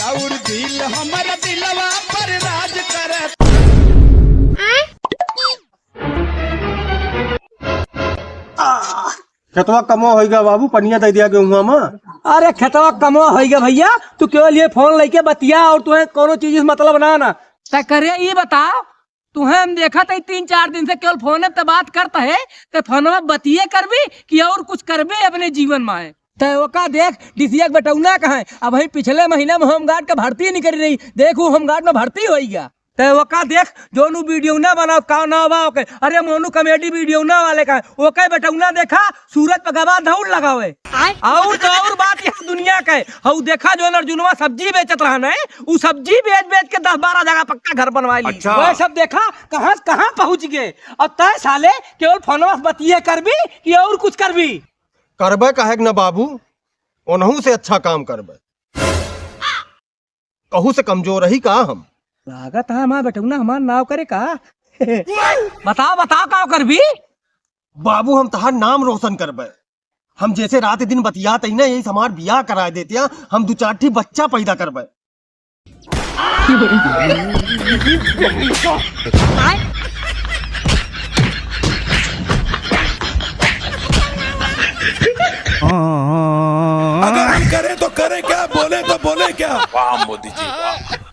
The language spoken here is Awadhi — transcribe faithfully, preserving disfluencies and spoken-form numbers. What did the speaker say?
और दिल हमर दिलवा पर राज करत। खेतवा कमवा होइगा बाबू, पनिया दे दिया गेहुआ में। अरे खेतवा कमवा होइगा भइया, तू केवल ये फोन लइके बतिया और तुहें कौनो चीज से मतलब ना ना। त करे ई बताओ, तुहें हम देखत हई तीन चार दिन से केवल फोने पे बात करत है, त फोनवा बतिये करबी कि और कुछ करबी अपने जीवन में? त ओका देख, डिसिया के बेटौना कहाँ है? अबहीं पिछले महीना में होमगार्ड के भर्ती निकरी रही, देख उ होमगार्ड में भर्ती होइगा। त ओका देख, जौन उ वीडियो ना बनाओ, का नाव बा ओके? अरे मोनू कॉमेडी वीडियो ना वाले का है, ओके बेटौना देखा, सूरज पे गवा दौड़ लगावे। आय। और तो और बात यहाँ दुनिया का है, हऊ देखा जौन अर्जुनवा सब्जी बेचत रहा ना, उ सब्जी बेच बेच के दस बारह जगह पक्का घर बनवा ली। अच्छा। वह सब देखा, कहाँ से कहाँ पहुँच गए। अब तय साले केवल फोनवा से बतिये करबी कि और कुछ करबी? करबे काहे के न बाबू, ओनहू से अच्छा काम करबे। कहू से कमजोर रही का हम? लागत है हमार बेटौना हमार नाव करे का। बताओ, बताओ, का करबी? बाबू, हम तहार नाम रोशन करबे। हम जैसे रात दिन बतियात ही ना, यही से हमार बियाह करा देते हैं, हम दो चार ठी बच्चा पैदा करबे। अगर हम करें तो करें क्या, बोले तो बोले क्या? वाह मोदी जी, वाह।